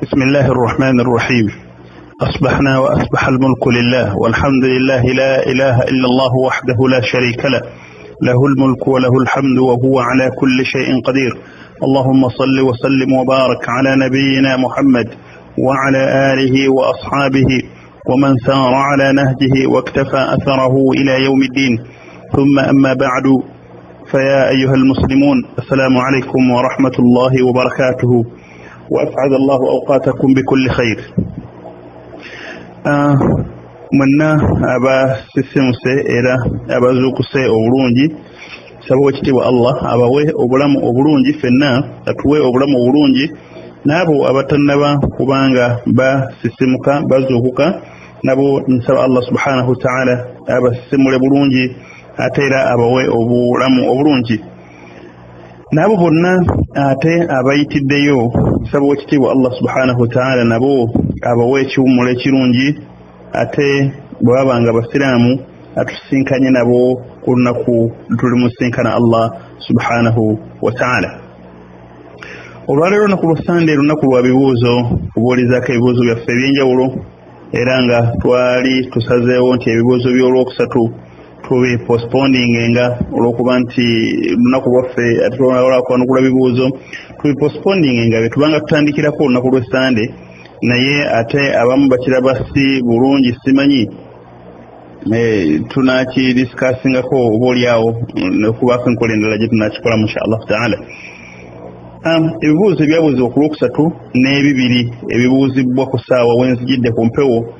بسم الله الرحمن الرحيم. أصبحنا وأصبح الملك لله والحمد لله لا إله إلا الله وحده لا شريك له، له الملك وله الحمد وهو على كل شيء قدير. اللهم صل وسلم وبارك على نبينا محمد وعلى آله وأصحابه ومن سار على نهجه واكتفى أثره إلى يوم الدين. ثم أما بعد، فيا أيها المسلمون، السلام عليكم ورحمة الله وبركاته، وأسعد الله أوقاتكم بكل خير. Mwenna abasisimuse era abazuukuse obulungi, saba owekitiibwa Allah abawe obulamu obulungi, ffenna atuwe obulamu obulungi, n'abo abatannaba kubanga basisimuka bazuukuka nabo nsaba Allah subhanahu wataala abasisimule bulungi, ate era abawe obulamu obulungi. N'abo bonna ate abayitiddeyo, nsaba owekitiibwa Allah subhanahu wataala nabo abawe ekiwummulo ekirungi, ate bwe baba nga basiraamu atusinkanye nabo ku lunaku tulimusinkana Allah subhanahu wataala. Olwaleero olunaku lwa Sande, lunaku lwa bibuuzo, kubuulizaako ebibuuzo byaffe ebyenjawulo, era nga twali tusazeewo nti ebibuuzo by'olwokusatu tubi postpondingenga olw'okuba nti lunaku lwaffe ate twalakwanukula bibuuzo, tubi postpondingenga bye tubanga tutandikirako olunaku lw'e Sande. Naye ate abamu bakiraba si bulungi, simanyi tunakidiscussingako oba oliawo nekubaako enkola endala gye tunakikolamu insha allahu taala. Ebibuuzo ebyabuuzibwa ku lwokusatu n'ebibiri ebibuuzibwa ku ssaawa wenzijidde ku mpewo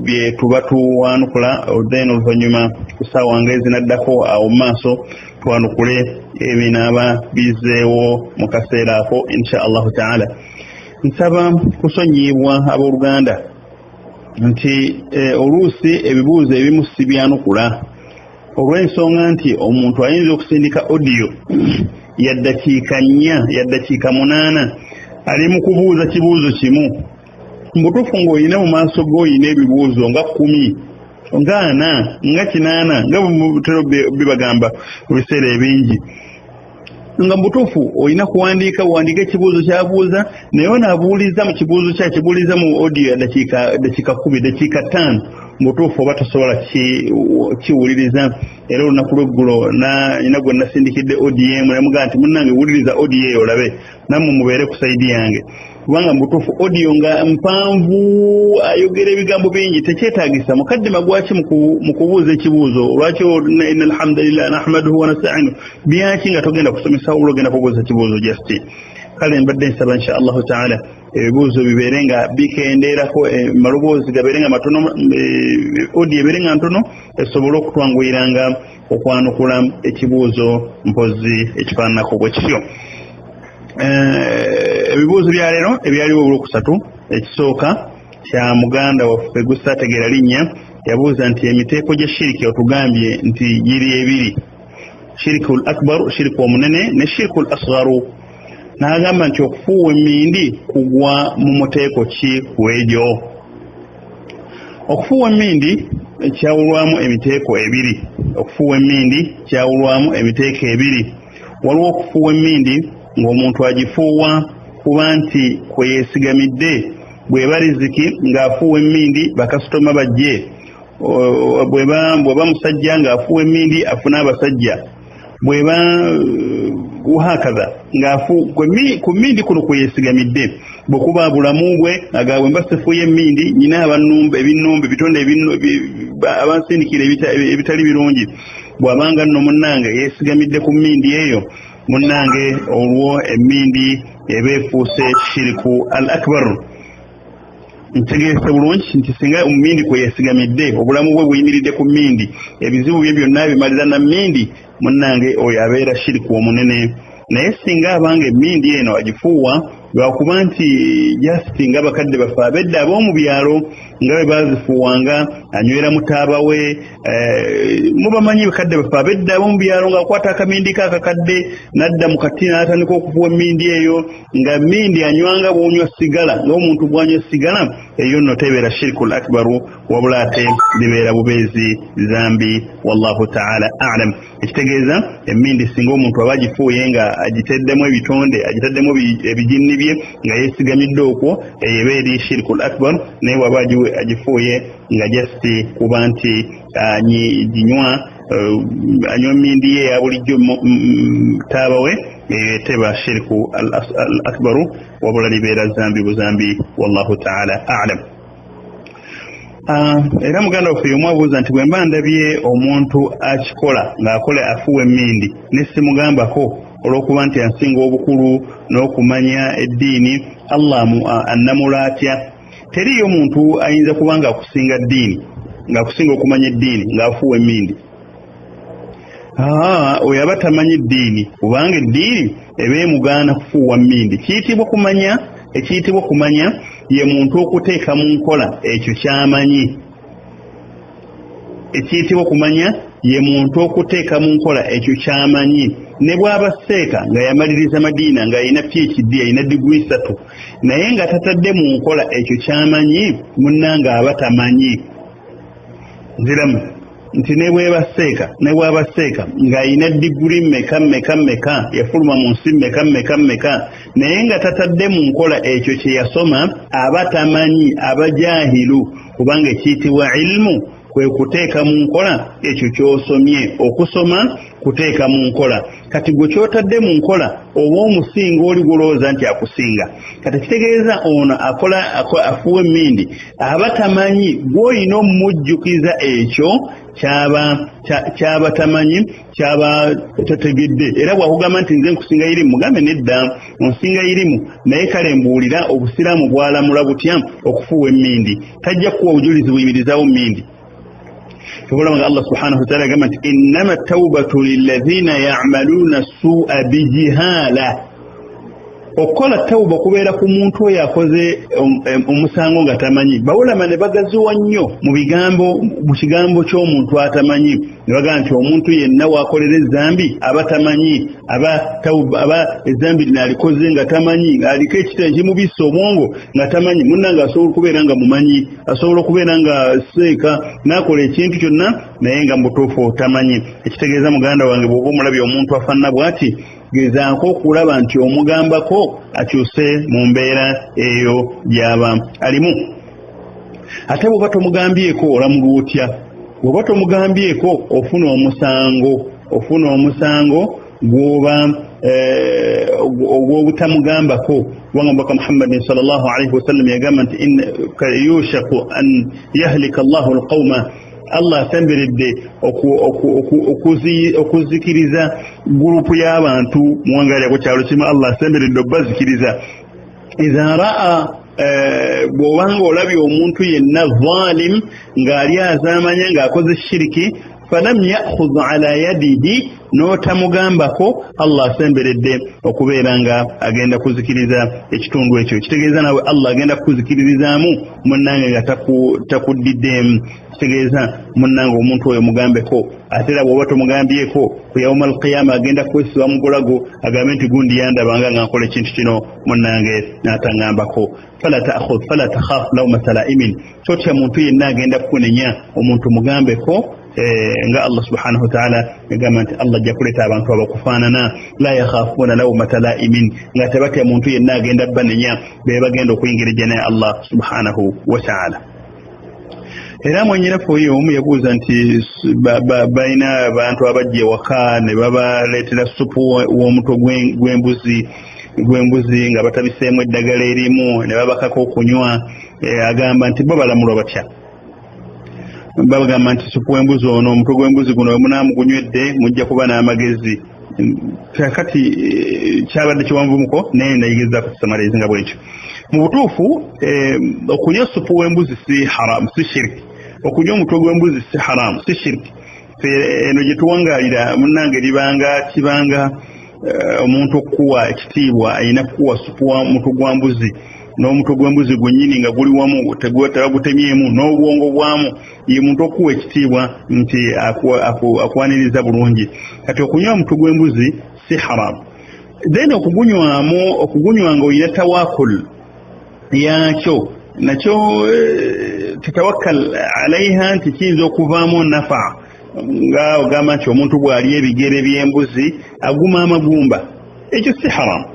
bye tuba tuwanukula, then oluvannyuma ku ssaawa nga ezinaddako awo mu maaso twanukule ebinaaba bizzeewo mu kaseera ako insha allahu taala. Nsaba kusonyiyibwa abooluganda nti oluusi ebibuuzo ebimu sibyanukula olw'ensonga nti omuntu ayinza okusindika audio ya ddakiika 4, ya ddakiika 8, ali mu kubuuza kibuuzo kimu. Mbutuufu ng'olina mu maaso go oyina ebibuuzo nga 10, nga 40, nga 80, nga bwe bibagamba mu biseera ebingi, nga mubutuufu olina kuwandiika buwandiika ekibuuzo kyabuuza, naye ono abuuliza mu kibuuzo kya kibuuliza mu audio ya dakiika 10, dakiika 5, mubutuufu oba tosobola kiwuliriza. Era olunaku lw'eggulo nina gwe nasindikidde audio emu, namugamba nti munnange wuliriza audio eyo olabe, nammwe mubeere ku sayidi yange, kubanga mubutuufu audio nga mpanvu, ayogera ebigambo bingi, tekyetaagisa. Mukaddima gwaki mu kubuuza ekibuuzo? Lwaki inna alhamdulillah nahmaduhu wa nasta'inu byaki nga togenda kusomesa wabula ogenda kubuuza kibuuzo just? Kale mbadde nsaba insha allahu taala ebibuuzo bibeere nga bikendeerako, maloboozi gabeere nga matono, audio ebeere nga ntono, esobole okutwanguyiranga okwanukula ekibuuzo mpozi ekifaananako bwe kityo. Ebibuuzo bya leero ebyaliwo olwokusatu, ekisooka kya muganda waffe gusaategeera linnya, yabuuza nti emiteeko gya shiriki otugambye nti giri ebiri, shiriku l akbar, shiriku omunene, ne shiriku l asgaru. N'agamba nti okufuuwa emmindi kugwa mu muteeko ki ku egyo? Okufuuwa emmindi kyawulwamu emiteeko ebiri. Okufuuwa emmindi kyawulwamu emiteeko ebiri. Waliwo okufuuwa emmindi ng'omuntu agifuuwa kuba nti kwe yeesigamidde, bw'eba riziki ng'afuuwa emmindi bakasitoma bajje, bw'eba musajja ng'afuuwa emmindi afune abasajja, bw'eba wahakaza ku mmindi kuno kwe yeesigamidde, bwe kuba bulamu bwe aga bwe mba sifuuye emmindi nyina abannumba ebinnumba ebitonde abansindikira ebitali birungi. Bw'abanga nno munnange yeesigamidde ku mmindi eyo, munnange olwo emmindi eba efuuse shiriku al akbar. Ntegeese bulungi nti singa mmindi kwe yeesigamidde, obulamu bwe buyimiridde ku mmindi, ebizibu bye byonna bimalira na mmindi, munnange oyo abeera shiriku omunene. Naye singa abanga emmindi eno agifuuwa lwakuba nti just nga bakadde baffe ab'edda ab'omu byalo nga bwe bazifuuwanga, anywera mutaaba we. Mubamanyi bakadde baffe ab'edda mu byalo ng'akwata akamindi ke akakadde n'adda mu kati n'atandika okufuuwa emmindi eyo, nga mindi anywanga bw'onywa sigala, ng'omuntu bw'anywa sigala. Eyo nno tebeera shirikul akbaru, wabula ate libeera bubeezi zambi, wallahu taala alam. Ekitegeeza emmindi singa omuntu aba agifuuye nga agiteddemu ebitonde, agitaddemu ebijinni bye nga yeesigamidde okwo, eyo eba eri shirikul akbar. Naye bw'aba agifuuye nga just kuba nti ginywa, anywa mmindi ye eya bulijjo taaba we, eyo eteba shiriku al akbaru, wabula libeera zambi buzambi, wallahu taala alam. Era muganda waffe y'omu abuuza nti bwe mba ndabye omuntu akikola ng'akola afuuwa emmindi ne simugambako olw'okuba nti ansinga obukulu n'okumanya eddiini, Allah annamula atya? Teriiyo muntu ayinza kuba ng'akusinga ddiini, ng'akusinga okumanya eddiini ng'afuuwa emmindi. Oyo aba tamanyi ddiini, kubanga eddiini eba emugaana kufuuwa mmindi. Kiyitibwa kumanya, ekiyitibwa kumanya ye muntu okuteeka mu nkola ekyo ky'amanyi. Ekiyitibwa kumanya ye muntu okuteeka mu nkola ekyo ky'amanyi. Ne bw'aba seeka nga yamaliriza Madiina, ng'alina PhD, alina diguri 3, naye nga tatadde mu nkola ekyo ky'amanyi, munnange aba tamanyi. Nziramu nti ne bw'eba seeka, ne bw'aba seeka ng'alina diguri mmeka mmeka mmeka, yafuluma mu nsi mmeka mmeka mmeka, naye nga tatadde mu nkola ekyo kye yasoma, aba tamanyi, aba jahilu. Kubanga ekiyitibwa ilmu kwe kuteeka mu nkola ekyo ky'osomye. Okusoma kuteeka mu nkola. Kati gwe ky'otadde mu nkola oba omusinga oli gw'olowooza nti akusinga. Kati kitegeeza ono akola afuuwa emmindi aba tamanyi, gw'olina omujjukiza ekyo kyaba tamanyi, kyaba tategedde. Era bw'akugamba nti nze nkusinga irimu, mugambe nedda, onsinga irimu, naye kale mbuulira obusiraamu bwalamula butya okufuuwa emmindi. Tajja kukuwa obujulizi buyimirizaawo mmindi. Nga Allah subhanahu wataala agamba nti innama tawbatu lilladhina ya'maluna su'a bijihala. Okukola tawuba kubeera ku muntu oyo akoze omusango nga tamanyi. Bawulama ne bagaziwa nnyo mu bigambo, mu kigambo ky'omuntu atamanyi, ne bagamba nti omuntu yenna w'akolera ezambi aba tamanyi, aba ezambi lino alikoze nga tamanyi, aliko ekita ekimubissa obwongo nga tamanyi. Munnange asobola okubeera nga mumanyi, asobola okubeera nga seeka n'akola ekintu kyonna naye nga mu butuufu tamanyi. Ekitegeeza muganda wange bw'oba omulabye omuntu afaanana bw'ati, gezaako okulaba nti omugambako akyuse mu mbeera eyo gy'aba alimu. Ate bw'oba tomugambyeko olamulwa otya? Bw'oba tomugambyeko ofuna omusango, ofuna omusango gw'oba ogw'obutamugambako. Kubanga Omubaka Muhammadin sallallahu alaihi wasallam yagamba nti yushaku an yahlika Allahu alqawma, Allah asemberedde okuzikiriza gurupu y'abantu muwangalira ku kyalo kimu, Allah asemberedde okubazikiriza. Idha raa, bw'obanga olabye omuntu yenna zalim ng'ali azaamanya ng'akoze shiriki, falam yakhudh ala yadihi, n'otamugambako, Allah asemberedde okubeera nga agenda kuzikiriza ekitundu ekyo. Kitegeeza naawe Allah agenda kukuzikiririzaamu munnange nga takuddiddemu. Kitegeeza munnange omuntu oyo mugambeko. Ate era bw'oba tomugambyeko, ku yauma alqiyama agenda kwesiba mu bulago agambe nti gundi yandabanga nga nkola ekintu kino, munnange n'ataŋŋambako. Fala ta'khudh fala takhaf lawmata la'imin, totya muntu yenna agenda kukunenya, omuntu mugambeko. Nga Allah subhanahu wataala yagamba nti Allah ajja kuleeta abantu abakufaanana, la yakhafuuna lawmata la'imin, nga tebatya muntu yenna agenda banenya, be bagenda okuyingira ejjana ya Allah subhanahu wataala. Era mwennyinaffe oyo omu yabuuza nti balina abantu abajja ewaka ne babaleetera supu w'omutwe gw'embuzi nga batabiseemu eddagala erimu ne babakako okunywa. Agamba nti bo balamulwa batya? Babagamba nti supu w'embuzi ono, omutwe gw'embuzi guno wemunaamugunywedde mujja kuba n'amagezi. Kati kyabadde kiwanvumuko, naye nayigezaako kusamaliza nga bwekyo. Mu butuufu okunywa supu w'embuzi si haramu, si shiriki. Okunywa omutwe gw'embuzi si haramu, si shiriki. Eno gye tuwangaalira munnange libanga kibanga omuntu okukuwa ekitiibwa alina kukuwa supu wa mutwe gwa mbuzi. n'omutwe gw'embuzi gwennyini nga guli wamu tebagutemyemu n'obwongo bwamu, ye muntu okuwa ekitiibwa nti akwaniriza bulungi. Kati okunywa omutwe gw'embuzi si haramu. Then okugunywamu, okugunywa nga olina tawakul yakyo, nakyo tatawakkal alaiha nti kiyinza okuvaamu nafa, nga ogamba nti omuntu bw'alya ebigere by'embuzi aguma amagumba, ekyo si haramu.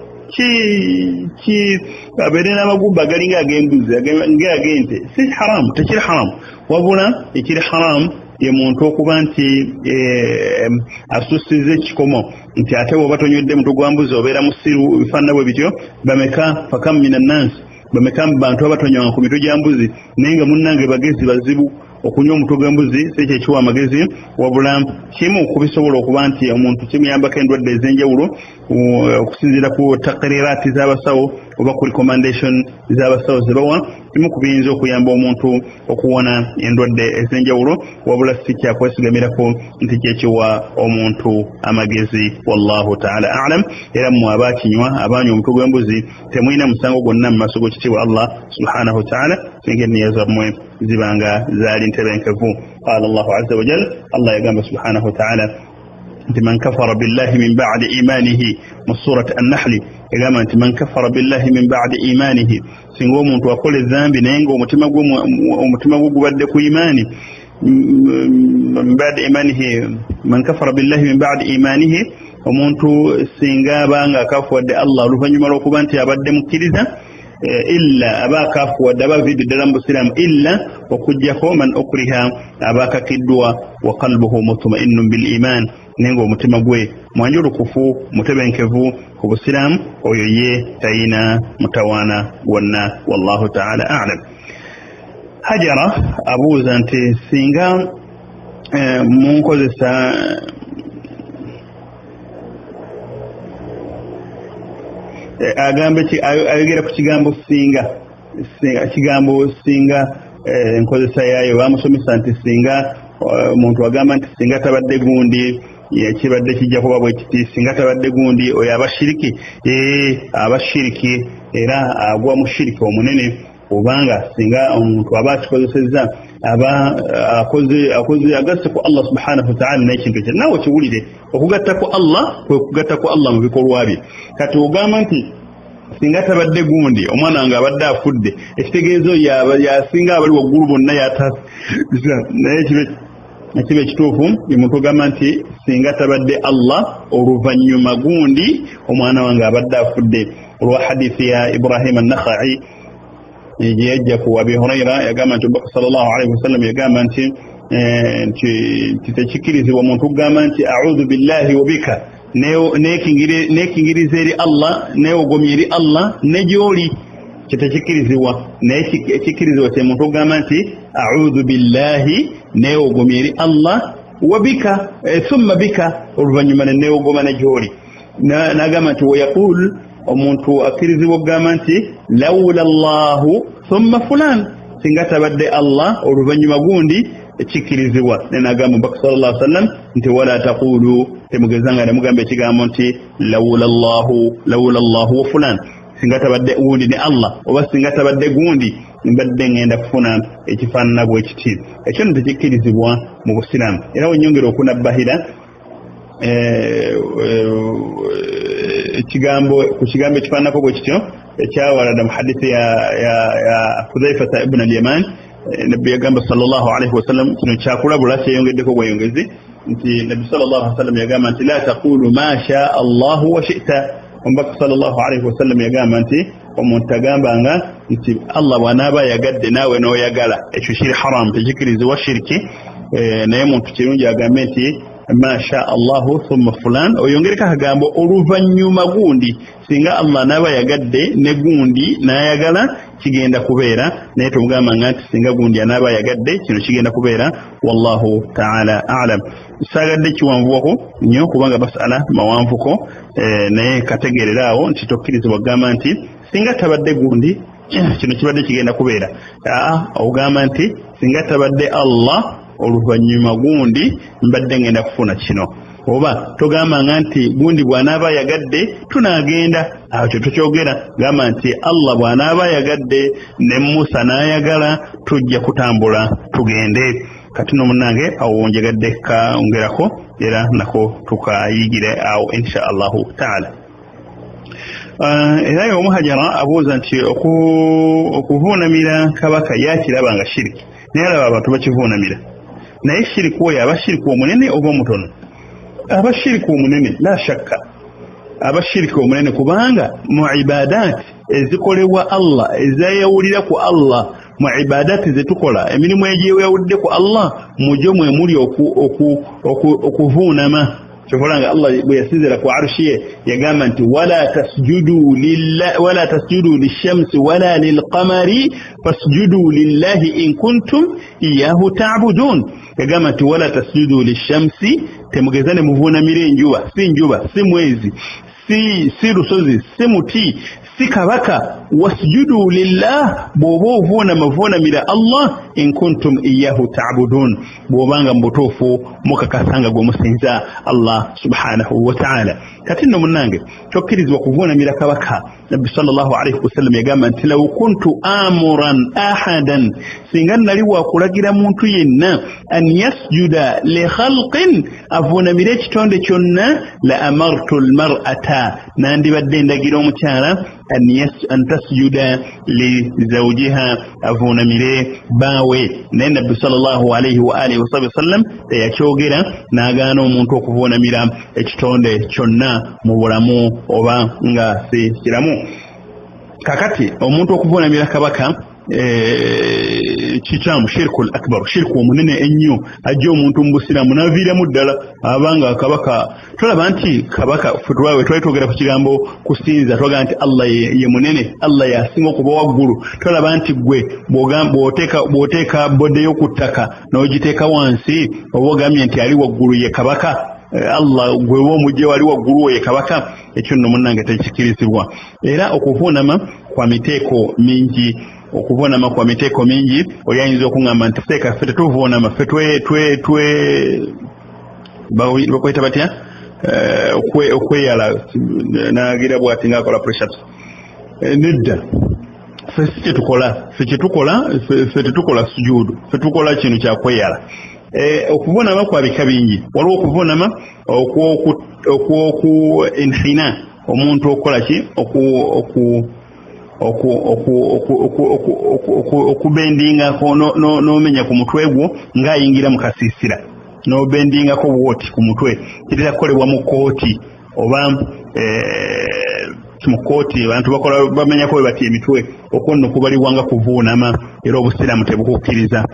Abeere n'amagumba agalinga ag'embuzi nga ag'ente, si haramu, tekiri haramu. Wabula ekiri haramu ye muntu okuba nti asussiza ekikomo nti ate bw'oba tonywedde mutwe gwa mbuzi obeera musiru, ebifaanana bwe bityo. Bameka fakamu mina nnansi, bameka mu bantu abatonywanga ku mitwe gya mbuzi, naye nga munnange bagezi bazibu. Okunywa omutwe gw'embuzi si kye kiwa amagezi, wabula kimu ku bisobola okuba nti omuntu kimuyambako endwadde ez'enjawulo okusinziira ku takriraati z'abasawo oba ku recommendation z'abasawo ze bawa, kimu ku biyinza okuyamba omuntu okuwona endwadde ez'enjawulo, wabula si kyakwesigamirako nti kyekiwa omuntu amagezi. Wallahu taala alam. Era mmwe abakinywa, abanywa omutwe gw'embuzi, temulina musango gwonna mu maaso g'ekitiibwa Allah subhanahu wataala, singa enniya zammwe zibanga zaali ntebenkevu. Qala Allahu azza wajal, Allah yagamba subhanahu wataala nti man kafara billahi min badi imanihi, mu surati Annahli egamba nti man kafara billahi min badi imanihi, singa omuntu akola ezambi naye nga omutima gwe gubadde ku imaani, min badi imanihi, man kafara billahi min badi imanihi, omuntu singa abanga akafuwadde Allah oluvannyuma lw'okuba nti abadde mukkiriza, illa aba akafuwadde, aba aviidde ddala mu busiraamu, illa okuggyako man ukriha, aba akakiddwa, wa qalbuhu mutmainnun bil iman, naye ng'omutima gwe mwanjulukufu mutebenkevu ku busiraamu, oyo ye tayina mutawaana gwonna. Wallahu taala alam. Hajara abuuza nti singa munkozesa agamba ayogera ku kigambo singa, kigambo singa enkozesa yaayo bamusomesa nti singa omuntu agamba nti singa tabadde gundi kibadde kijja kuba bwe kiti, singa tabadde gundi, oyo aba shiriki. Aba shiriki era agwa mu shiriki omunene, kubanga singa omuntu aba akikozesezza aba akoze agasse ku Allah subhanahu wataala n'ekintu ekyo. Naawe kiwulire, okugatta ku Allah kwe kugatta ku Allah mu bikolwa bye. Kati ogamba nti singa tabadde gundi omwana wange abadde afudde, ekitegeeza oyo yasinga abali waggulu bonna yatasa. Naye ekiba ekituufu omuntu ogamba nti singa tabadde Allah oluvannyuma gundi omwana wange abadde afudde, olwa hadithi ya Ibrahim an-Nakhai gye yajja ku Abi Huraira, yagamba nti Omubaka sallallahu alaihi wasallam yagamba nti tekikkirizibwa omuntu okugamba nti a'udhu billahi wa bika, neekingiriza eri Allah, neewogomya eri Allah ne gy'oli, kye tekikkirizibwa. Naye ekikkirizibwa kye muntu okugamba nti a'udhu billahi, neewogomya eri Allah, wa bika, thumma bika, oluvannyuma ne neewogoma ne gy'oli. N'agamba nti wayaqul, omuntu akkirizibwa okugamba nti lawula Allahu thumma fulan, singa tabadde Allah oluvannyuma gundi, kikkirizibwa. Naye n'agamba Omubaka sallallahu alaihi wasallam nti wala taqulu, temugezanga ne mugamba ekigambo nti lawula Allahu, lawula Allahu wa fulan, singa tabadde gundi ne Allah, oba singa tabadde gundi mbadde ngenda kufuna ekifaanana bwe kiti. Ekyo nno tekikkirizibwa mu busiraamu. Era wenyongera okunabbahira ekigambo ku kigambo ekifaananako bwe kityo ekyawalada mu hadithi ya Hudhaifata ibn al-Yaman, Nabbi yagamba sallallahu alaihi wasallam, kino kyakulabula kyeyongeddeko bweyongezi, nti Nabbi sallallahu alaihi wasallam yagamba nti la taqulu ma shaa Allahu wa shi'ta. Omubaka sallallahu alaihi wasallam yagamba nti omuntu tagambanga nti Allah bw'anaaba ayagadde naawe n'oyagala, ekyo kiri haramu, tekikkirizibwa, shiriki. Naye muntu kirungi agambe nti ma shaa Allahu thumma fulan, oyongereko akagambo oluvannyuma gundi, singa Allah anaaba ayagadde ne gundi n'ayagala kigenda kubeera, naye tomugambanga nti singa gundi anaaba ayagadde kino kigenda kubeera. Wallahu taala alam. Saagadde kiwanvuwako nnyo kubanga masala mawanvuko, naye kategeerera awo nti tokkirizibwa kugamba nti singa tabadde gundi kino kibadde kigenda kubeera. Ogamba nti singa tabadde Allah oluvannyuma gundi mbadde ngenda kufuna kino, oba togambanga nti gundi bw'anaaba ayagadde tunaagenda. Awo kye tukyogera, gamba nti Allah bw'anaaba ayagadde ne Musa n'ayagala tujja kutambula tugende. Kati no munnange awo njagadde kaongerako era nako tukayigire awo insha Allahu taala. Era ye omuhajara abuuza nti okuvuunamira kabaka yakiraba nga shiriki, naye alaba abantu bakivuunamira, naye shiriki oyo aba shiriki omunene oba omutono? Aba shiriki omunene, la shakka aba shiriki omunene, kubanga mu ibadaati ezikolebwa Allah, ezayawulira ku Allah, mu ibadaati zetukola emirimu egyeyawudde ku Allah, mugyo mwe muli okuvuunama. Kyovola nga Allah bwe yasinzira ku arushi ye yagamba nti wala tasjudu lishamsi wala lilqamari fasjudu lillahi in kuntum iyahu ta'budun. Yagamba nti wala tasjudu lishamsi, temugeza ne muvuunamira enjuba, si njuba, si mwezi, si lusozi, si muti, si kabaka. Wasjudu lillah, bw'oba ovuunama vuunamira Allah, in kuntum iyahu ta'budun, bw'obanga mu butuufu mukakasanga gwe musinza Allah subhanahu wa ta'ala. Kati nno munnange tokkirizibwa kuvuunamira kabaka. Nabbi sallallahu alaihi wasallam yagamba nti law kuntu amuran ahadan, singa nali wakulagira muntu yenna an yasjuda li khalqin, avuunamire ekitonde kyonna, la amartu almar'ata, nandibadde ndagira omukyala an tasjuda li zawjiha, avuunamire baawe. Naye Nabbi sallallahu alaihi wa alihi wasallam teyakyogera, n'agaana omuntu okuvuunamira ekitonde kyonna mu bulamu oba nga si kiramu. Kakati omuntu okuvuunamira kabaka kikyamu, shirku akbar, shirku omunene ennyo, ajja omuntu mu busiraamu n'aviiramu ddala abanga kabaka. Tolaba nti kabaka twali twogera ku kigambo kusinza, twagamba nti Allah ye munene, Allah yasinga okuba waggulu. Tolaba nti gwe bw'oteeka bodeyo ku ttaka n'ogiteeka wansi, oba ogambye nti ali waggulu ye kabaka, Allah gwe omujje wali waggulu ye kabaka. Ekyo nno munnange tekikirizibwa. Era okuvuunama kwa miteeko mingi, okuvuunama kwa miteeko mingi. Oli ayinza okuŋŋamba nti seeka ffe tetuvuunama, ffe bakweta batya okweyala nagira bwati ngaakola pressures. Nedda, ffe si kyetukola, ffe kyetukola, ffe tetukola sujuudu, ffe tukola kino kyakweyala. Okuvuunama kwa bika bingi. Waliwo okuvuunama okwoku inhina, omuntu okukola ki, okubendingako n'omenya ku mutwe gwo ng'ayingira mu kasiisira, n'obendingako bwoti ku mutwe. Kitera kukolebwa mu kkooti oba mu kkooti abantu bakola bamenyako bwe bati emitwe, okwo nno kubalibwanga kuvuunama, era obusiraamu tebukukkiriza.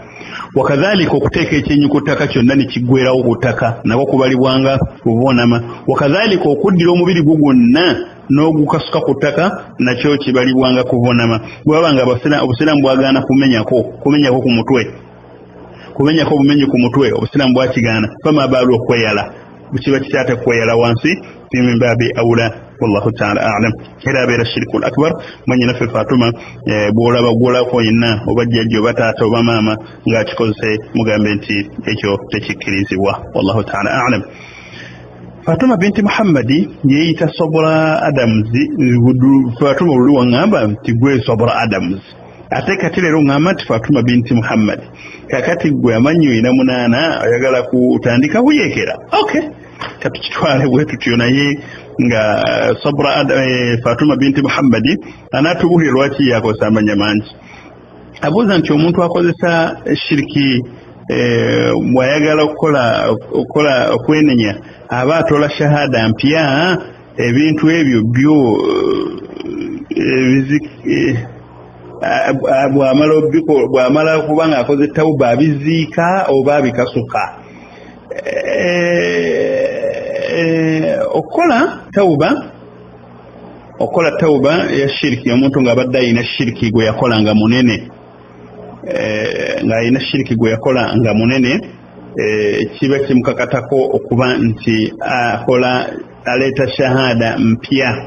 Wakadhalika okuteeka ekyenyi ku ttaka kyonna ne kiggwerawo ku ttaka, nako kubalibwanga kuvuunama. Wakadhalika okuddira omubiri gwo gwonna n'ogukasuka ku ttaka, nakyo kibalibwanga kuvuunama. Bwe baba nga obusiraamu bwagaana kumenyako ku mutwe, kumenyako obumenyi ku mutwe, obusiraamu bwakigaana. Fama baalu okweyala, kiba kikyate kweyala wansi min baabi awula. Wallahu taala a'lam. Era abeera shirku akbar. Mwannyinaffe Fatuma, bw'olaba gw'olabako yenna oba jjajja oba taata oba maama ng'akikozese, mugambe nti ekyo tekikkirizibwa. Wallahu taala a'lam. Fatuma binti Muhammadi yeeyita Sobra Adams. Fatuma oluli waŋŋamba nti gwe Sobra Adams, ate kati leero ŋŋamba nti Fatuma binti Muhammadi. Kakati gwe amanyi olina 8, oyagala kutandika kuyeekera. Okay, katukitwale bwe tutyo. Naye nga Sabra Fatuma binti Muhammadi anaatubuulira lwaki yakozesa amanya mangi. Abuuza nti omuntu akozesa shiriki bw'ayagala okukola okwenenya aba atola shahada mpya, ebintu ebyo byo bw'amala kuba ng'akoze tawuba abiziika oba abikasuka. Okukola tawuba ya shiriki, omuntu ng'abadde alina shiriki gwe yakola nga munene, ng'alina shiriki gwe yakola nga munene, kiba kimukakatako okuba nti akola aleeta shahada mpya.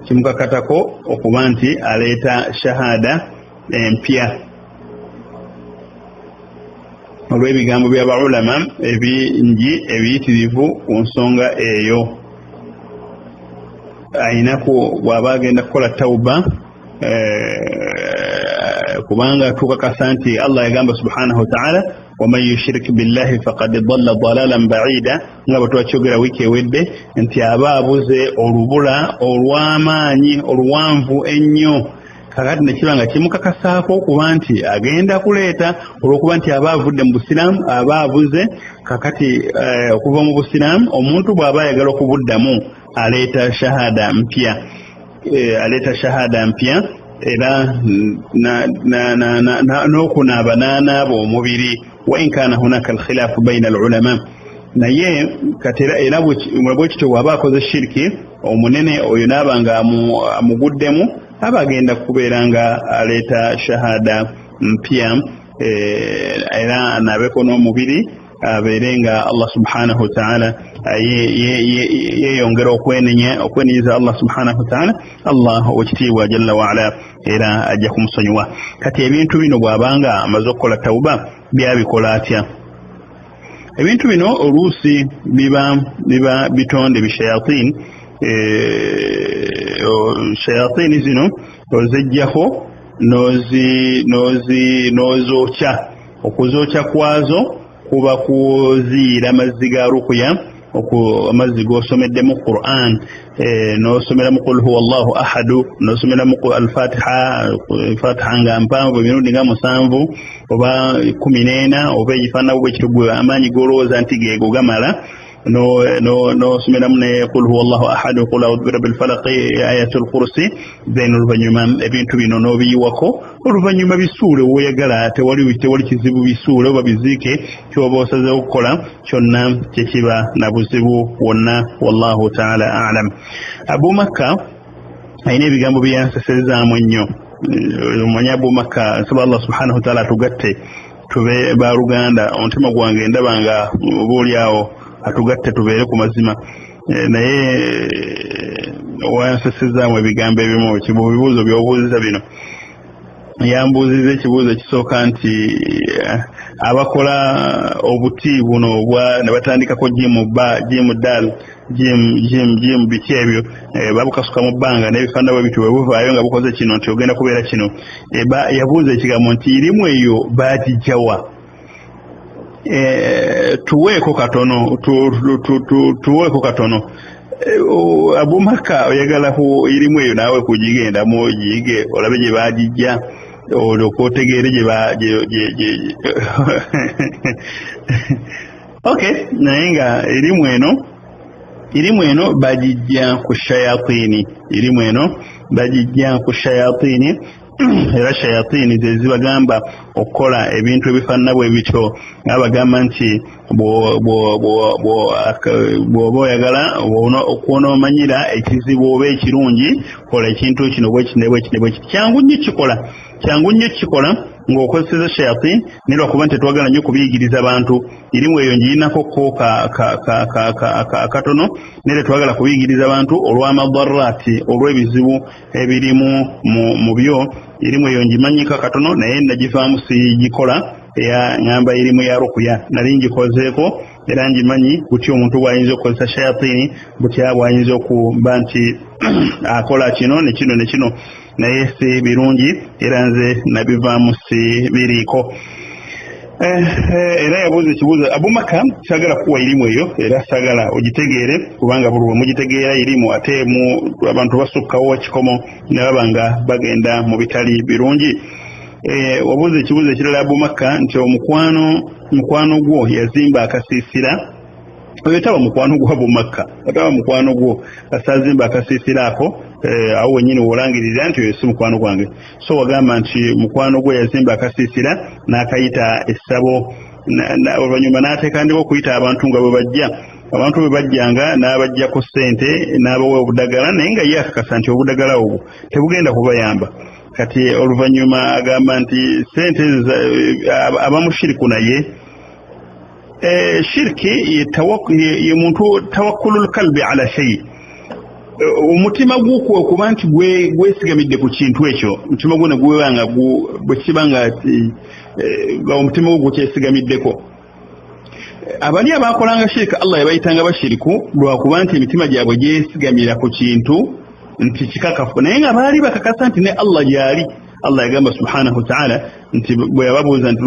Kimukakatako okuba nti aleeta shahada empya. Olw'ebigambo by'abaulama ebingi ebiyitirivu ku nsonga eyo. Ayinaku bw'aba agenda kukola tawuba, kubanga tukakasa nti Allah yagamba subhanahu wataala, waman yushrik billahi faqad dalla dalalan baida, nga bwe twakyogera wiiki ewedde nti aba abuze olubula olw'amaanyi oluwanvu ennyo. Kakati nekiba nga kimukakasaako okuba nti agenda kuleeta, olw'okuba nti aba avudde mu busiraamu, aba abuze. Kakati okuva mu busiraamu omuntu bw'aba ayagala okubuddamu aleeta shahada mpya, aleeta shahada mpya, era n'okunaaba n'anaaba omubiri, wa in kana hunaka alkhilaafu baina alulama. Naye kati era bwekityo bw'aba akoze shiriki omunene oyo n'aba nga amuguddemu, aba agenda kubeera nga aleeta shahada mpya, era anaabeko n'omubiri, abeere nga Allah subhanahu wataala yeeyongera okwenenyeza Allah subhanahu wataala, Allah owekitiibwa jalla waala era ajja kumusonyiwa. Kati ebintu bino bw'abanga amaze okukola tawuba byabikola atya? Ebintu bino oluusi biba bitonde bishayatini. Shayatini zino ozejjako n'ozookya. Okuzookya kwazo kuba kuziira amazzi ga rukuya, amazzi g'osomeddemu Quran, n'osomeramu qul huwa Allahu ahadu, n'osomeramu al-Fatiha, Fatiha nga mpanvu emirundi nga 7 oba 14 oba egifaanana bwe kityo, gwe amaanyi g'olowooza nti geego gamala, n'osomeramu ne qul huwa Allahu ahadu, qul a'udhu birabbil falaq, ayatul kursi. Then oluvannyuma ebintu bino n'obiyiwako, oluvannyuma bisuule w'oyagala, tewali kizibu, bisuule oba biziike, kyoba osazeewo okukola kyonna kyekiba na buzibu wonna, wallahu taala alam. Abu Makka alina ebigambo bye yansesezaamu ennyo. Omanyi Abu Makka, nsaba Allah subhanahu wataala atugatte tube baluganda. Omutima gwange ndaba nga oba oliawo atugatte tubeere ku mazima, naye wansesezaamu ebigambo ebimu mu bibuuzo by'obuuziza bino. Yambuuziza ekibuuzo ekisooka nti abakola obuti buno obwa ne batandikako jimu ba, jimu dal, jim jim jim, biki ebyo, babukasuka mu bbanga n'ebifaanana bwe bityo, bwe buvaayo nga bukoze kino nti ogenda kubeera kino. Yabuuza ekigambo nti irimu eyo baagijjawa? Tuweeko katono, tuweeko katono. Abu Makka, oyagala ku irimu eyo naawe kugigendamu ogiyige olabe gye bagijja, olyoke otegeere gye ba gye okay. Naye nga irimu eno bagijja ku shayatini, irimu eno bagijja ku shayatini, era shayatini ze zibagamba okukola ebintu ebifaanana bwe bityo, nga bagamba nti bw'oba oyagala okwonoomanyira ekizibu oba ekirungi, kola ekintu kino bwekiti ne bwekiti ne bwekiti. Kyangu nnyo kikola, kyangu nnyo kikola ng'okozeseza shayatin, naye lwakuba nti tetwagala nnyo kubiyigiriza bantu. Irimu eyo ngirinako ko akatono, naye tetwagala kubiyigiriza bantu olw'amadarati, olw'ebizibu ebirimu mu byo. Irimu eyo ngimanyiko katono, naye nagivaamu, sigikola. Eya ngamba irimu ya rukuya nali ngikozeeko, era ngimanyi butya omuntu bw'ayinza okukozesa shayatini, butya bw'ayinza okuba nti akola kino ne kino ne kino, naye si birungi, era nze nabivaamu, si biriiko. Era yabuuza ekibuuzo Abumaka, sagala kuwa irimu eyo, era sagala ogitegeere, kubanga buli lwe mugitegeera irimu ate mu abantu basukkawo ekikomo ne baba nga bagenda mu bitali birungi. Wabuuza ekibuuzo ekirala Abumakka nti omukwano, mukwano gwo yazimba akasiisira. Oyo taba mukwano gwo Abumakka, taba mukwano gwo asazimba akasiisira ako. Awo wenyini wolangirira nti oyo si mukwano gwange. So wagamba nti mukwano gwo yazimba akasiisira n'akayita essabo, oluvannyuma n'ateekandibwa okuyita abantu nga bwe bajja, abantu bwe bajjanga n'abajjako ssente n'abawa obudagala, naye nga ye akakasa nti obudagala obwo tebugenda kubayamba. Kati oluvannyuma agamba nti ssente ezo aba mushiriku, naye shiriki ye muntu tawakkulul kalbi ala shay. Omutima gwo okuba nti gwesigamidde ku kintu ekyo, omutima gwo ne gwebanga bwe kiba nga omutima gwo gukyesigamideko. Abali abakolanga shirika Allah yabayitanga bashiriku lwakuba nti emitima gyabwe gyesigamira ku kintu nti kikakafu, naye nga baali bakakasa nti ne Allah gyali. Allah yagamba subhanahu wa ta'ala nti bwe yababuuza nti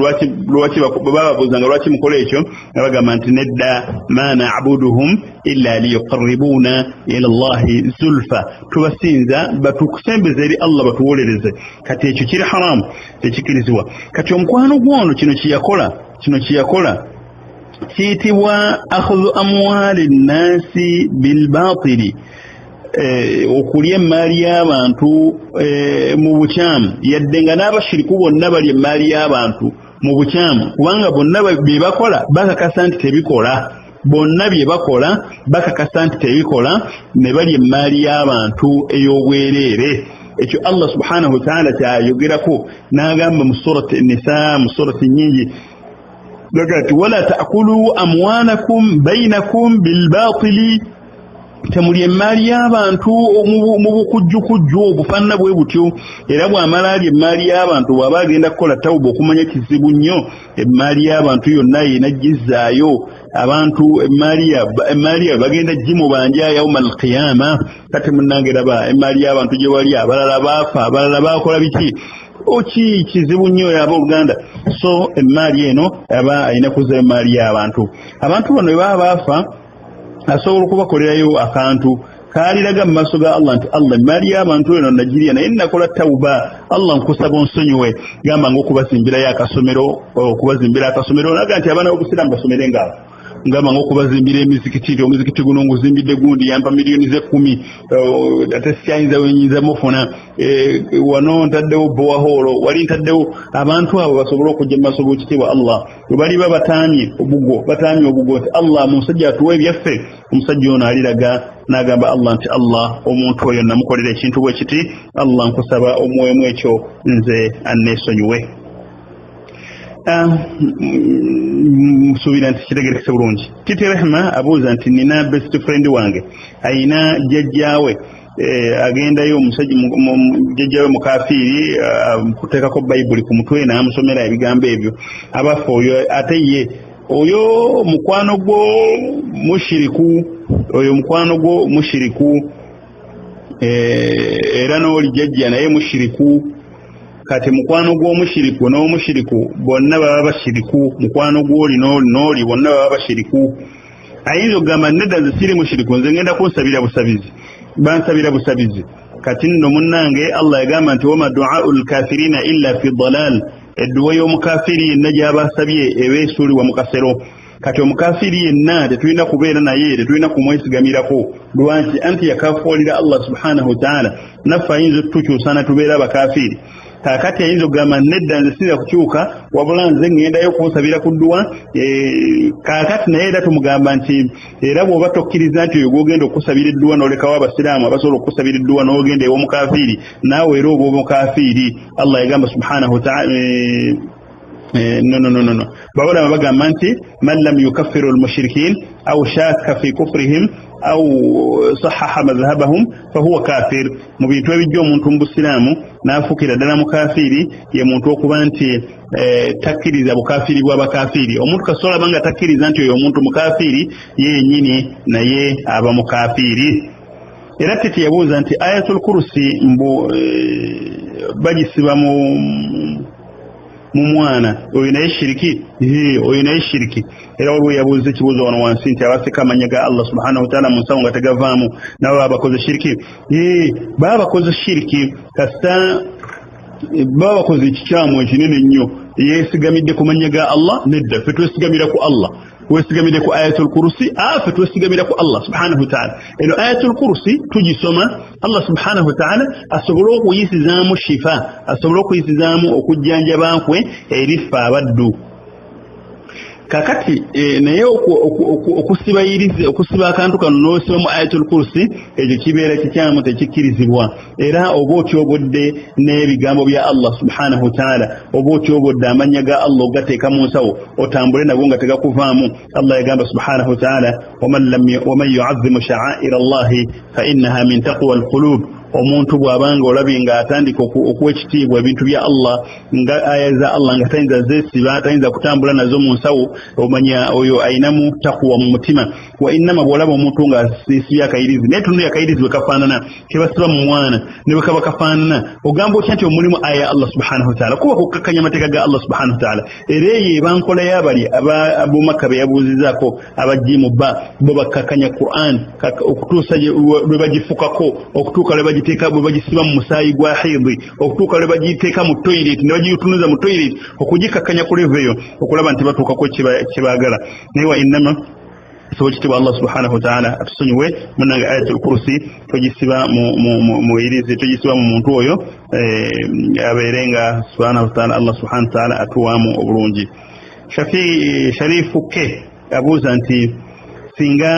lwaki bababuuzanga lwaki mukola ekyo, nga bagamba nti nedda, ma na'buduhum illa liyuqarribuna ila Allahi zulfa, tubasinza batukusembeze eri Allah batuwolereze. Kati ekyo kiri haramu, tekikirizibwa. Kati omukwano gwono kino kyeyakola kiyitibwa akhudhu amwali nnasi bilbatili, okulya emmaali y'abantu mu bukyamu, yadde nga n'abashiriku bonna balya emmaali y'abantu mu bukyamu, kubanga bonna bye bakola bakakasa nti tebikola, bonna bye bakola bakakasa nti tebikola, ne balya emmaali y'abantu ey'obwereere. Ekyo Allah subhanahu wa ta'ala kyayogerako n'agamba mu surati Nisa, mu surati nnyingi, nti wala ta'kulu amwalakum bainakum bilbatili, temulya emmaali y'abantu mu bukujjukujju obufaanana bwe butyo. Era bw'amala alya emmaali y'abantu, bw'aba agenda kukola tawuba okumanya kizibu nnyo, emmaali y'abantu yonna yenagizzaayo abantu, emmaali yaabwe bagenda gimubanja yauma alqiyama. Kati munnange raba emmaali y'abantu gye wali, abalala baafa, abalala baakola biki, oki kizibu nnyo abooluganda. So emmaali eno aba alina kuzza emmaali y'abantu. Abantu bano bwe baba baafa asobola okubakolerayo akantu kaaliraga mu maaso ga Allah nti Allah emmaali y'abantu eno nagirya, naye nakola tawuba, Allah nkusaba onsonyiwe, gamba ng'okubazimbirayo akasomero, okubazimbira akasomero naga nti abaana b'obusiraamu basomere ngaabo, ngamba ng'okubazimbira emizikiti nti omuzikiti guno nguzimbidde gundi yampa miliyoni z'ekkumi, ate sikyayinza wenyinza mufuna, wano ntaddewo bowahoolo, wali ntaddewo abantu abo basobole okujja mu maaso g'ekitiibwa Allah. Bwe baliba bataamye obugo, bataamye obugo nti Allah omusajja atuwa ebyaffe, omusajja ono aliraga n'agamba Allah nti Allah omuntu oyo namukolera ekintu bwe kiti, Allah nkusaba omuweemu ekyo nze anneesonyiwe. Nsuubira nti kitegerekese bulungi. Titi Rehma abuuza nti nina best friend wange ayina jjajjaawe, agendayo omusajja jjajjaawe mukafiiri, kuteekako bayibuli ku mutwe n'amusomera ebigambo ebyo. Abaffe oyo ate ye oyo mukwano gwo mushiriku, oyo mukwano gwo mushiriku, era n'oli jjajja naye mushiriku. Kati mukwano gw'omushiriku n'omushiriku bonna baba bashiriku, mukwano gw'oli n'oli bonna baba bashiriku. Ayinza okugamba nedda nze siri mushiriku, nze ngenda kunsabira busabizi, bansabira busabizi. Kati nno munnange Allah yagamba nti wama du'aul kafirina illa fi dalal, edduwa y'omukafiiri yenna gy'aba asabye eba esuulibwa mu kasero. Kati omukafiiri yenna tetulina kubeera naye, tetulina kumwesigamirako. Lwaki? Anti yakafuulira Allah subhanahu wa ta'ala, naffe ayinza otutukyusa natubeera abakafiiri. Kaakati ayinza okugamba nedda nze sinza kukyuka, wabula nze ŋŋendayo kunsabira ku dduwa. Kaakati naye era tumugamba nti era bw'oba tokkiriza nti oyo gw'ogenda okusabira edduwa n'olekawo abasiraamu abasobola okukusabira edduwa n'ogenda ew'omukafiiri, naawe era oba omukafiiri. Allah yagamba subhanahu wa ta'ala, no bawulama bagamba nti man lam yukaffiru almushrikin aw shakka fi kufrihim aw sahaha madhhabahum fahuwa kafir. Mu bintu ebijja omuntu mu busiraamu n'afuukira ddala mukafiiri ye muntu okuba nti takkiriza bukafiiri bw'abakafiiri. Omuntu kasobola aba nga takkiriza nti oyo omuntu mukafiiri, ye yennyini naye aba mukafiiri. Era Titi yabuuza nti ayatul kurusi mbu bagisiba mu mwana oyo naye shiriki, oyo naye shiriki. Era waliwo yabuuza ekibuuzo wano wansi nti abaseka amanya ga Allah subhanahu wa ta'ala mu nsawo nga tegavaamu nabo baba bakoze shiriki. Baba bakoze shiriki kasita baba bakoze ekikyamu ekinene ennyo. Yeesigamidde ku mannya ga Allah? Nedda, ffe twesigamira ku Allah. Wesigamidde ku ayatul kurusi? Ffe twesigamira ku Allah subhanahu wa ta'ala. Eno ayatul kurusi tugisoma Allah subhanahu wa ta'ala asobole okuyisizaamu shifa, asobole okuyisizaamu okujjanjaba kwe eri ffe abaddu. Kakati naye okusiba okusiba akantu kano n'osiba mu Ayatul Kursi, ekyo kibeera kikyamu, tekikkirizibwa. Era oba otyobodde n'ebigambo bya Allah subhanahu wa ta'ala, oba otyobodde amannya ga Allah ogateeka mu nsawo otambule nago nga tegakuvaamu. Allah yagamba subhanahu wa ta'ala, waman yu'azzimu sha'aira Allahi fa innaha min taqwa alqulub. Omuntu bw'abanga olabye ng'atandika okuwa ekitiibwa ebintu bya Allah, nga aya za Allah nga tayinza zeesiba, tayinza kutambula nazo mu nsawo, omanya oyo ayinamu takuwa mu mutima. Wa innama bw'olaba omuntu ng'asibye akayirizi, naye tunula akayirizi bwe kafaanana, kebasiba mu mwana ne bwe kaba kafaanana, ogamba otya nti omulimu aya ya Allah subhanahu wa ta'ala? Kuba kukkakkanya amateeka ga Allah subhanahu wa ta'ala. Era eyo eba nkola y'abali ab'Omakka be yabuuzizaako abajiimu ba bo bakkakkanya Qur'an okutuusa lwe bagifukako, okutuuka lwe bagiteeka, bwe bagisiba mu musaayi gwa hidi, okutuuka lwe bagiteeka mu toilet ne bagitunuza mu toilet, okugikakkanya ku level eyo okulaba nti batuukako kye baagala. Naye wa innama sobo kitibwa Allah subhanahu wa ta'ala atusonyiwe. Munnange, Ayatul Kursi togisiba mu irizi, togisiba mu muntu oyo, abeere nga subhanahu wa ta'ala, Allah subhanahu wa ta'ala atuwaamu obulungi. Shafi Sharifu K abuuza nti singa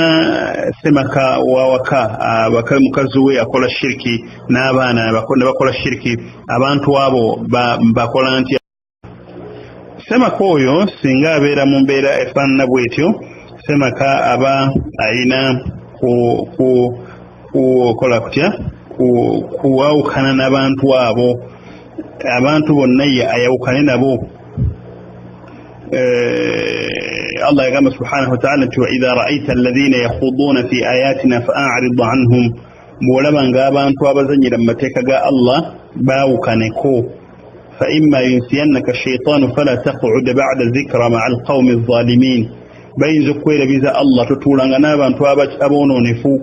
semaka wawaka mukazi we akola shiriki n'abaana ne bakola shiriki, abantu abo bakola ntya? Semaka oyo singa abeera mu mbeera efaanana bwetyo, semaka aba ayina kukola kutya? Kuwawukana n'abantu abo, abantu bonna ye ayawukane nabo. Allah yagamba subhanahu wa ta'ala nti wa idha ra'aita alladhina yakhuduna fi ayatina fa'arid anhum, bw'olaba ng'abantu abazanyira mu mateeka ga Allah baawukaneko. Fa imma yunsiyannaka shaitanu fala taq'ud ba'da dhikra ma'a alqawmi adh-dhalimin, bayinza okukwerabiza Allah, totuulanga n'abantu aboononefu.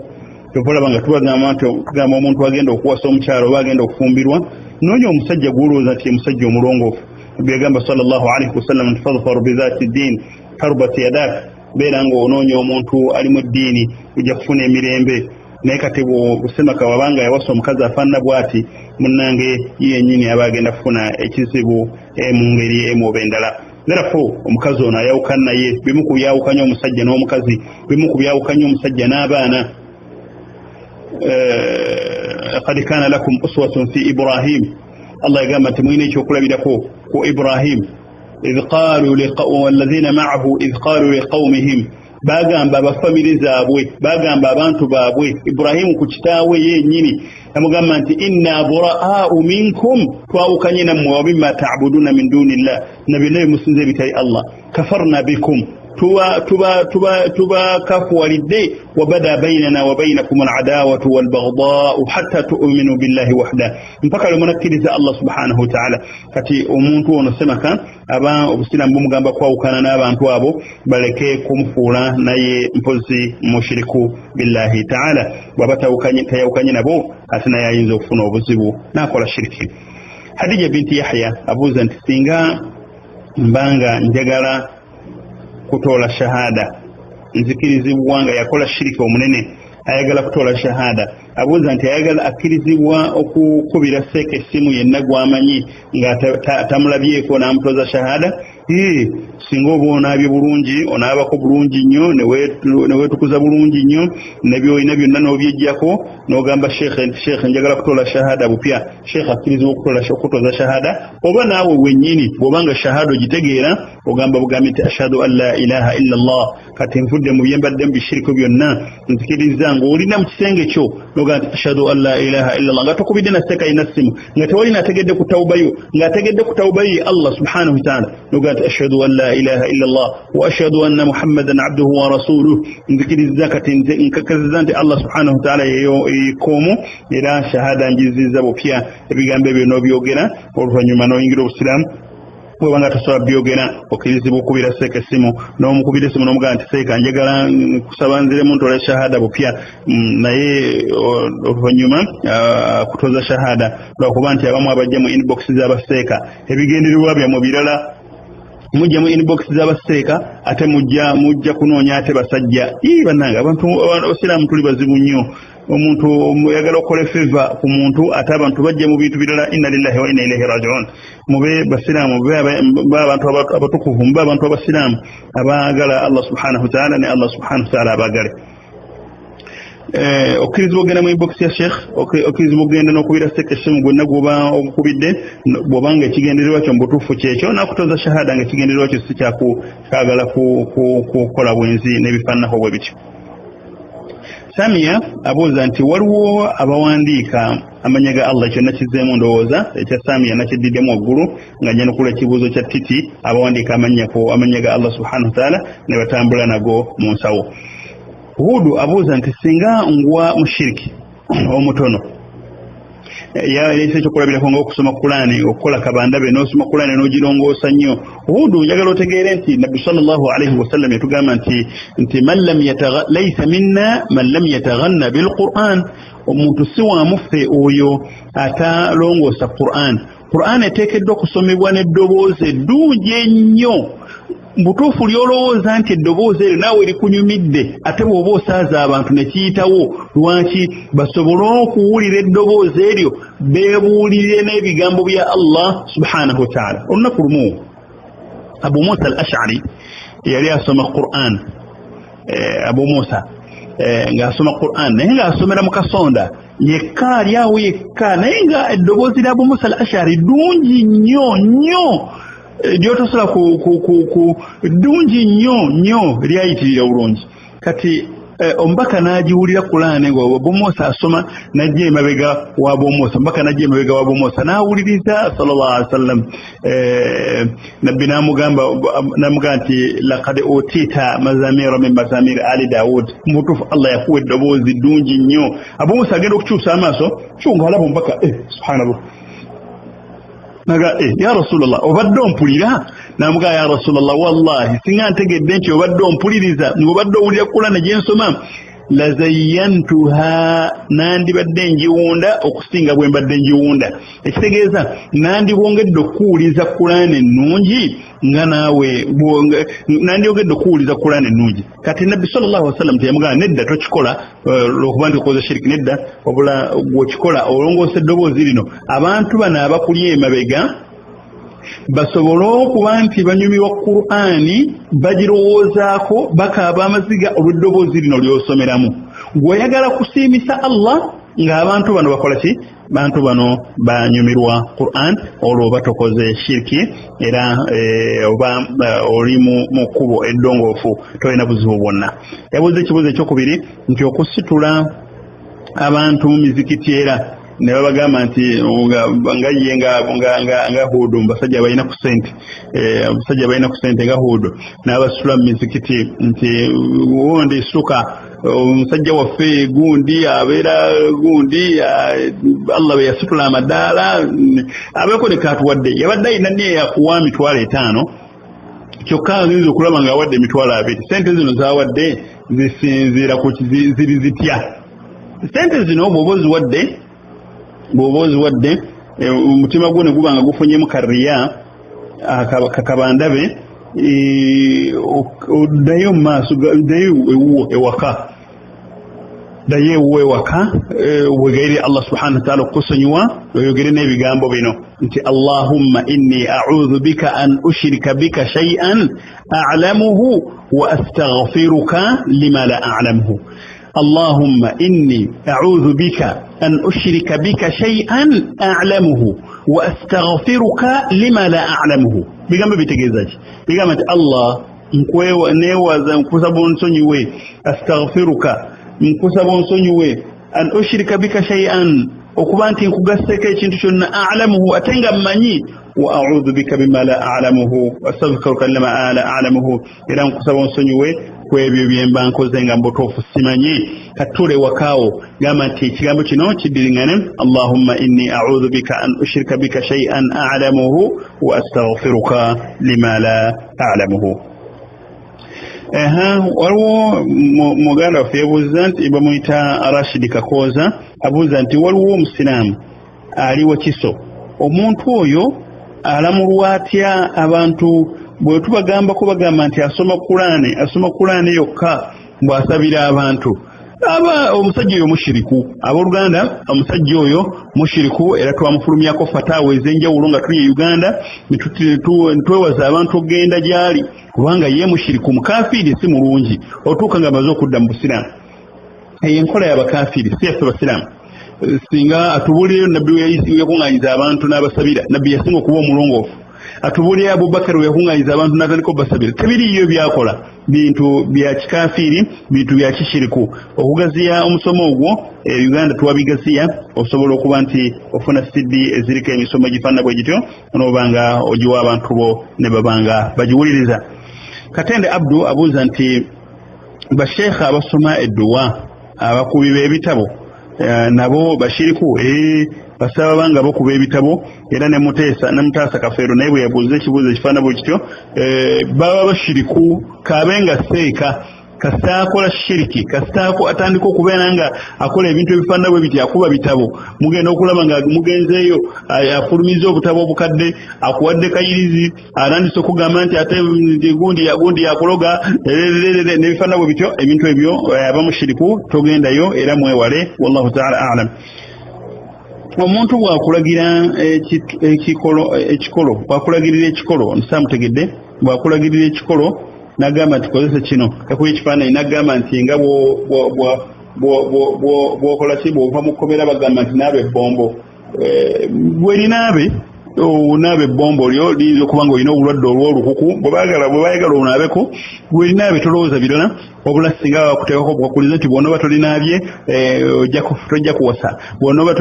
Kyova olaba nga tubagamba nti tugamba omuntu agenda okuwasa omukyalo oba agenda okufumbirwa, noonya omusajja gw'olowooza nti ye musajja omulongoofu. Byagamba sallallahu alaihi wasallam nti fadfar bidhati ddin tarbat yadak, beera ng'onoonya omuntu ali mu ddiini, ojja kufuna emirembe. Naye kati bwosemaka wabanga yawasa omukazi afaanana bw'ati, munnange ye yennyini aba agenda kufuna ekizibu mu ngeri emu oba endala. Therefore omukazi ono ayawukana naye, bimu ku byawukanya omusajja n'omukazi, bimu ku byawukanya omusajja n'abaana. Qad kana lakum uswatun fi Ibrahim, Allah yagamba nti mulina ekyokulabirako ku Ibrahim. Idh qalu walladhina ma'ahu idh qalu liqawmihim, bagamba abafamire zaabwe, bagamba abantu baabwe. Ibrahimu ku kitaawe yennyini namugamba nti inna buraau minkum, twawukanye nammwe, wa mimma ta'buduna min dunillah, na byonna byemusinza ebitali Allah, kafarna bikum, tubakafuwalidde, wabada bainana wa bainakum aladawatu walbagdau hatta tu'minu billahi wahda, mpaka lwe munakkiriza Allah subhanahu wa ta'ala. Kati omuntu ono semaka aba obusiraamu bumugamba kwawukana n'abantu abo, baleke kumufuula naye mpozi mushiriku billahi ta'ala. Bw'aba tayawukanye nabo, ate naye ayinza okufuna obuzibu n'akola shiriki. Hadija binti Yahya abuuza nti singa mbanga njagala kutoola shahada, nzikirizibwa? Nga yakola shiriki omunene ayagala kutoola shahada, abuuza nti ayagala akkirizibwa okukubira seeka essimu yenna gw'amanyi nga tamulabyeko n'amutoza shahada? Singa oba onaabye bulungi, onaabako bulungi nnyo, ne weetukuza bulungi nnyo, ne byolina byonna n'obyejjako, n'ogamba sheekhe nti sheekhe njagala kutoola shahada bupya, sheekhe akkirizibwa okutoza shahada. Oba naawe wennyini bw'obanga shahada ogitegeera, ogamba bugambi nti ashhadu an la ilaha illa Allah, kati nvudde mu byembadde mu bishiriku byonna, nzikiriza, ng'olina mu kisenge kyo n'ogamba nti ashhadu an la ilaha illa Allah, nga tokubidde na seeka alina ssimu, nga tewali nategedde ku tawubayo, ng'ategedde ku tawubayo ye Allah subhanahu wa ta'ala, n'ogamba nti ashhadu an la ilaha illa Allah wa ashhadu anna muhammadan abduhu wa rasuluh, nzikiriza kati nkakasiza nti Allah subhanahu wa ta'ala yekoomu, era shahada njizizza bupya. Ebigambo ebyo n'obyogera, oluvannyuma n'oyingira obusiraamu. Bwebanga tosobola byogera, okkirizibwa okukubira seeka essimu, n'omukubira essimu n'omugamba nti seeka njagala kusaba nziremu ntole shahada bupya, naye oluvannyuma kutoza shahada, lwakuba nti abamu abajja mu inbox z'abaseeka ebigendererwa byammwe birala. Mujja mu inbox z'abaseeka, ate mujja kunoonya ate basajja. Ii bannange, abantu abasiraamu tuli bazibu nnyo. Omuntu oyagala okukola favor ku muntu, ate abantu bajja mu bintu birala. Inna lillahi wa inna ilaihi rajiun. Mube basiraamu, mube abantu abatukuvu, mube abantu abasiraamu abaagala Allah subhanahu wataala, ne Allah subhanahu wataala abaagale. Okkirizibwa okugenda mu inbox ya sheikh, okkirizibwa okugenda n'okubira seeka essimu gwonna gwoba okukubidde, bw'obanga ekigendererwa kyo mu butuufu kyekyo, nakutoza shahada nga ekigendererwa kyo si kyakwagala kukola bwenzi n'ebifaananako bwe bityo. Samia abuuza nti waliwo abawandiika amanya ga Allah. Kyonna kizzeemu, ndowooza ekya Samia nakiddiddemu waggulu nga njanukula ekibuuzo kya Titi, abawandiika amanya ga Allah subhanahu wataala ne batambula nago mu nsawo. Hudu abuuza nti singa ngwa mu shiriki omutono, yaleese ekyokulabirako nga okusoma Kulaani, okukola kabandabe n'osoma Kulaani n'ogirongoosa nnyo. Hudu, njagala otegeere nti Nabbi sallallahu alaihi wasallam yatugamba nti man lam laisa minna man lam yataghanna bilquran, omuntu si wamuffe oyo atalongoosa Quran. Quran eteekeddwa okusomebwa n'eddoboozi eddungi ennyo butuufu lyolowooza nti eddoboozi eryo naawe likunyumidde, ate bw'oba osaaza abantu ne kiyitawo. Lwaki? Basobole okuwulira eddoboozi eryo, beebuulire n'ebigambo bya Allah subhanahu wataala. Olunaku lumu Abu Musa al Ashari yali asoma Quran, Abu Musa ng'asoma Quran, naye ng'asomera mu kasonda yekka, ali awo yekka, naye nga eddoboozi lya Abu Musa al Ashari ddungi nnyo nnyo, lyotosobola ku ddungi nnyo nnyo, lyayitirira obulungi. Kati omubaka n'agiwulira Kulaane nga Abu Musa asoma, n'ajja emabega wa Abu Musa, omubaka n'ajja emabega wa Abu Musa n'awuliriza sallallahu alaihi wasallam. Nabbi n'amugamba nti laqad utita mazamira min mazamir ali Daud, mu butuufu Allah yakuwa eddoboozi ddungi nnyo. Abu Musa agenda okukyusa amaaso kyunga alaba omubaka. Subhanallah, naga ya Rasulallah, obadde ompulira? Namugaa, ya Rasulallah, wallahi singa ntegedde nti obadde ompuliriza, ng'obadde owulira Kulana gye nsoma, lazayyantuha, nandibadde njiwunda okusinga bwe mbadde njiwunda. Ekitegeeza nandibwongedde okukuwuliza Kulaana ennungi, nga naawe nandyongedde okuwuliza Kulaana ennungi. Kati Nabbi sallallahu wasallam teyamugamba nedda, tokikola lwokuba nti okoze shiriki, nedda, wabula gwokikola olongoosa eddoboozi lino, abantu bano abakuli emabega basobole okuba nti banyumirwa Qur'ani, bagirowoozaako, bakaaba amaziga olw'eddoboozi lino ly'osomeramu. Gw'oyagala kusiimisa Allah ng'abantu bano bakola ki? Bantu bano banyumirwa Quran, olwo oba tokoze shiriki, era oba oli mu kkubo eddongoofu, tolina buzibu bwonna. Yabuuza ekibuuzo ekyokubiri nti okusitula abantu mu mizikiti era ne babagamba nti nga ye nga Hudu, basajja balina ku sente, abasajja balina ku sente nga Hudu, n'abasitula mu mizikiti nti wundi suka omusajja waffe gundi abeera gundi, Allah bwe yasitula amadaala abeeko ne katuwadde. Yabadde alina niye yakuwa 50,000, kyokka ayinza okulaba ng'awadde 20,000. Sente zino zawadde zisinziira ku ziri zitya? Sente zino bw'oba oziwadde omutima gwo ne guba nga gufunyemu kariya kakabandabe, oddayo mu maaso, ddayo ewuwo ewaka, ddayo ewuwo ewaka, wegayirire Allah subhanahu wataala okukusonyiwa, oyogere n'ebigambo bino nti allahumma inni audhu bika an ushirika bika shay'an a'lamuhu wa astaghfiruka lima la a'lamuhu. اللهم إني أعوذ بك أن أشرك بك شيئا أعلمه وأستغفرك لما لا أعلمه. Bigambo bitegeeza ki? Bigamba nti Allah, neewaza, nkusaba onsonyiwe, astaghfiruka, nkusaba onsonyiwe, an ushirika bika shay'an, okuba nti nkugasseko ekintu kyonna, a'lamuhu, ate nga mmanyi, wa a'udhu bika bima la a'lamuhu, astaghfiruka lima la a'lamuhu, era nkusaba onsonyiwe ku ebyo byemba nkoze nga mbutuufu simanyi. Katule wakaawo, gamba nti ekigambo kino kiddiriŋŋane: allahumma inni a'udhu bika an ushirika bika shay'an a'lamuhu wa astaghfiruka lima la a'lamuhu. Waliwo muganda waffe yebuuza nti bamuyita Rashidi Kakooza, abuuza nti waliwo omusiraamu ali wakiso, omuntu oyo alamulwa atya abantu Bwe tubagambako bagamba nti asoma Kulaane, asoma Kulaane yokka bw'asabira abantu. Aba omusajja oyo mushiriku. Abooluganda, omusajja oyo mushiriku, era twamufulumyako fataawa ez'enjawulo nga tuli e Uganda, ne twewaza abantu okugenda gy'ali, kubanga ye mushiriku, mukafiiri, si mulungi otuuka ng'amaze okudda mu busiraamu. Eyo enkola y'abakafiiri, si yaffe basiraamu. Singa atubuulireyo nabbi we yakuŋŋaanyiza abantu n'abasabira, nabbi yasinga okuba omulongoofu. Atubuulire Abubakar we yakuŋŋaanyiza abantu n'atandika okubasabira. Tebiriiyo byakola, bintu bya kikafiiri, bintu bya kishiriku. Okugaziya omusomo ogwo e Uganda twabigaziya, osobola okuba nti ofuna CD eziriko emisomo egifaanana bwe gityo, n'oba nga ogiwa abantu bo ne baba nga bagiwuliriza. Katende Abdu abuuza nti basheekha abasoma edduwa, abakubi b'ebitabo, nabo bashiriku? Basaba banga bakuba ebitabo, era ne Muteesa ne Mutaasa Kafeero naye bwe yabuuza ekibuuzo ekifaanana bwe kityo, baba bashiriku. Kabe nga seeka, kasita akola shiriki, kasita atandika okubeera nga akola ebintu ebifaanana bwe biti, akuba bitabo, mugenda okulaba nga mugenzeeyo afulumiza obutabo obukadde, akuwadde kayirizi, atandise okugamba nti ate gundi gundi yakuloga n'ebifaanana bwe bityo. Ebintu ebyo aba mushiriku, togendayo era mwewale. Wallahu taala alam. Omuntu bw'akulagira ekikolo, bw'akulagirira ekikolo, nsamutegedde, bw'akulagirira ekikolo n'agamba nti kozesa kino, kakuba ekifaananyi n'agamba nti nga bw'okola ki, bw'ova mu kkomera bagamba nti naaba ebbombo, bwerinaabe onaaba ebbombo lyo liyinza okuba nga olina obulwadde olw'olukuku, bwe bayagala onaabeko, bwerinaabe tolowooza birala. Wabula singa bakuteekako obukwakkulizo nti bw'onooba tolinaabye tojja kuwasa, bw'onooba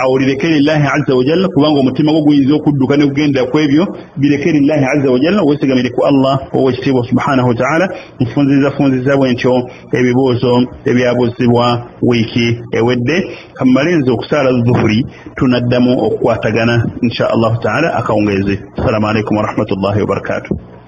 awo lireke lillahi azza wajalla, kubanga omutima gwo guyinza okudduka ne gugenda ku ebyo. Bireke lillahi azza wajalla, weesigamire ku Allah ow'ekitiibwa subhanahu wataala. Nfunziza funziza bwe ntyo ebibuuzo ebyabuuzibwa wiiki ewedde. Kammale nze okusaala zuhuri, tunaddamu okukwatagana insha allahu taala akawungeezi. Assalamu alaikum warahmatullahi wabarakatuh.